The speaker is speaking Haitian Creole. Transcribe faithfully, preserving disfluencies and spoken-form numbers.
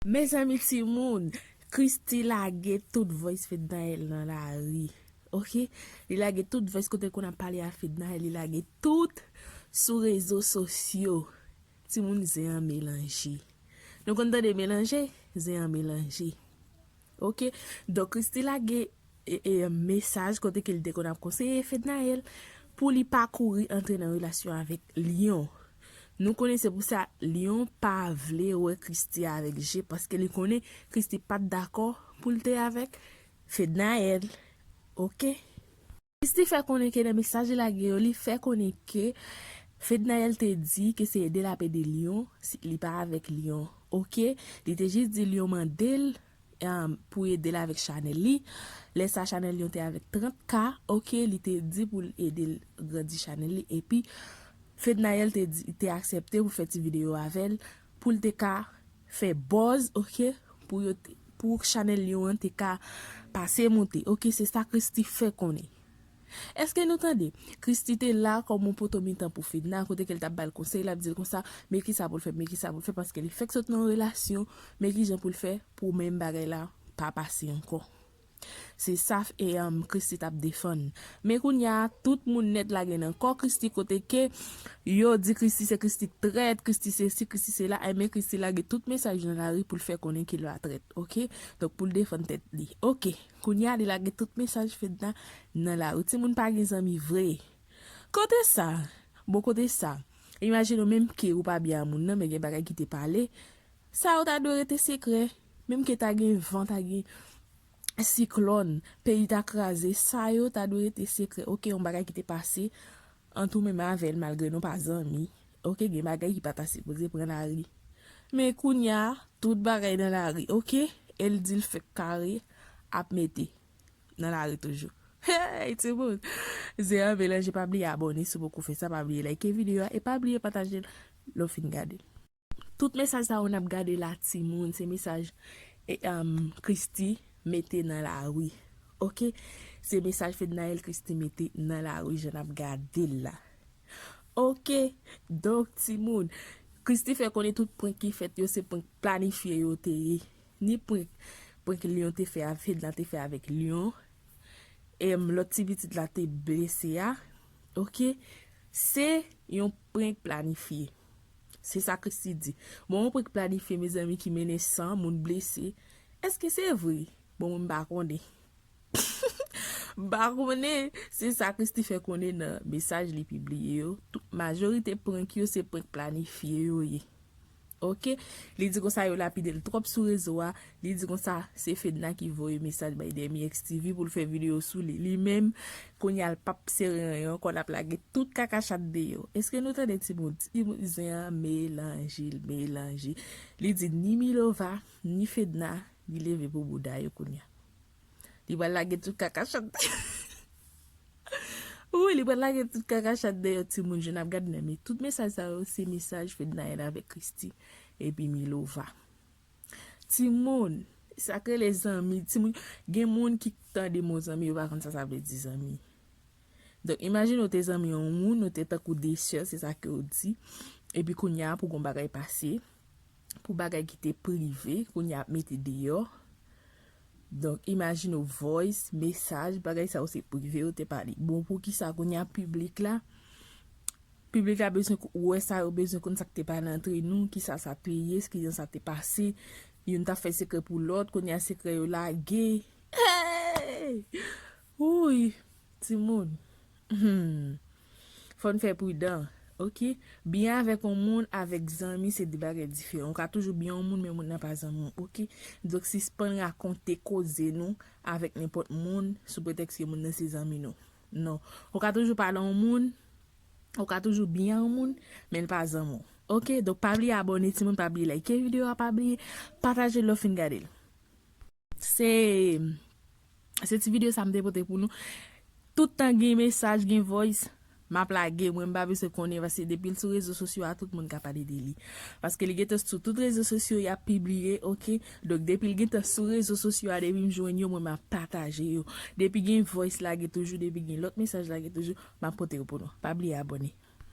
Mezanmi timoun, Christie lage tout voice Fednaelle nan lari. Ok? Li lage tout voice kote l konn ap pale a Fednaelle, li lage tout sou rezo sosyo. Timoun, zen an melanje. Nou konn tande melanje? Zen an melanje. Ok? Donk, Christie lage e, e, mesaj kote ke li te konn ap konseye Fednaelle pou li pa kouri antre nan relasyon avèk Lion. Nou konnen se pou sa Lion pa vle wè Christie avèk Jay, paske li konnen Christie pa t dakò pou l te avèk Fednaelle. Ok? Christie fè konnen ke nan mesaj li lage yo, li fè konnen ke Fednaelle te di ke se ede l ap ede Lion, si li pa avèk Lion. Ok? Li te jis di Lion mande l, um, pou ede l avèk chanèl li. Lè sa chanèl Lion te avèk trant K, ok, li te di pou l ede l grandi chanèl li. Epi Fednaelle te di, te aksepte pou fè ti videyo avè l, pou l te ka fè buzz, ok, pou yo te, pou chanèl Lion an te ka pase moute. Ok, se sa Christie fè konnen. Èske nou tande? Christie te la kòm yon poto mitan pou Fedna, kote ke l t ap ba l konsèy, l ap di l konsa, men kisa pou l fè, men kisa pou l fè, paske li fèk sot nan yon relasyon, men kijan pou l fè pou menm bagay la pa pase ankò. Se sa, e, um, Christie t ap defann. Men kounye a, tout moun nèt lage nan kò Christie, kote ke yo di Christie se Christie trèt, Christie se si, Christie se la, e men Christie lage tout mesaj nan lari pou l fè konnen ke l pa trèt, ok? Donk, pou l defann tèt li. Ok, kounye a, li lage tout mesaj Fedna nan lari. Timoun, pa gen zanmi vre. Kote sa? Bon, kote sa? Imajine w menm ke ou pa byen a moun nan, men gen bagay ki te pale. Sa yo ta dwe rete sekrè. Menm ke ta gen van, ta gen siklòn, peyi ta kraze, sa yo ta dwe rete sekrè. Ok, yon bagay ki te pase ant ou menm avè l, malgre nou pa zanmi. Ok, gen bagay ki pa ta sipoze pran lari. Men kounye a, tout bagay nan lari, ok? E l di l fèk kare ap mete nan lari toujou. Hey, timoun! Zen an melanje, pa bliye abòne si w poko fè sa, pa bliye like videyo a, e pa bliye pataje l lè w fin gade l. Tout mesaj sa yo n ap gade la, timoun, se mesaj, e, um, Christie mete nan lari. Ok? Se mesaj Fednaelle Christie mete nan lari, jan n ap gade l la. Ok? Donk, timoun, Christie fè konnen tout prank ki fèt yo, se prank planifye yo te ye. Ni prank, prank Lion te fè avèk, Fedna te fè avèk Lion. Em, lòt ti pitit la te blese a. Ok? Se yon prank planifye. Se sa Christie di. Bon, yon prank planifye, mezanmi, ki mennen san, moun blese. Èske se vre? Bon, mwen m pa konnen. M pa konnen. Se sa Christie fè konnen nan mesaj li pibliye yo. Tout, majorite prank yo, se prank planifye yo ye. Ok? Li di konsa yo lapide l twòp sou rezo a. Li di konsa se Fedna ki voye mesaj bay Demi X T V pou l fè videyo sou li. Li menm, kounye a l p ap sere anyen ankò, l ap lage tout kakachat deyò. Èske nou tande timoun? Timoun, zen an melanje, l melanje. Li di ni Milova, ni Fedna, li leve pou bouda yo kounye a. Li pral lage tout kakachat. Wi, li pral lage tout kakachat deyò, timoun, jan n ap gade nan men. Tout mesaj sa yo, se mesaj Fednaelle avèk Christie epi Milova. Timoun, sa k rele zanmi, timoun, gen moun ki tande mo zanmi, yo pa konn sa sa vle di zanmi. Donk, imajine w te zanmi yon moun, nou te tankou de sè, se sa ke w di. Epi kounye a, pou gon bagay pase, pou bagay ki te prive, kounye a ap mete deyò. Donk, imajine w voice, mesaj, bagay sa yo se prive, yo te pale. Bon, poukisa kounye a piblik la? Piblik la bezwen ko-, wè sa, yo bezwen konn sa k te pale antre nou, kisa sa te ye, kijan sa te pase. Youn t ap fè sekrè pou lòt, kounye a sekrè yo lage. Hey! Wouy! Timoun. Hmm. Fò n fè pridan, ok? Byen avèk yon moun, avèk zanmi, se de bagay diferan. Ou ka toujou byen yon moun, men moun nan pa zanmi w, ok? Donk, sispann rakonte koze nou avèk nenpòt moun sou pretèks ke moun nan se zanmi nou. Non. Ou ka toujou pale yon moun, ou ka toujou byen yon moun, men l pa zanmi w. Ok? Donk, pa bliye abòne, timoun, pa bliye like videyo a, pa bliye pataje l lè w fin gade l. Se, se ti videyo sa m te pote pou nou. Tout tan gen mesaj, gen voice, m ap lage, mwen m pa bezwen konnen, paske depi l sou rezo sosyo a, tout moun ka pale de li. Paske li gentan sou tout rezo sosyo, y ap pibliye, ok? Donk, depi l gentan sou rezo sosyo a, depi m jwenn yo, mwen m ap pataje yo. Depi gen voice lage toujou, depi gen lòt mesaj lage toujou, m ap pote yo pou nou. Pa bliye abòne.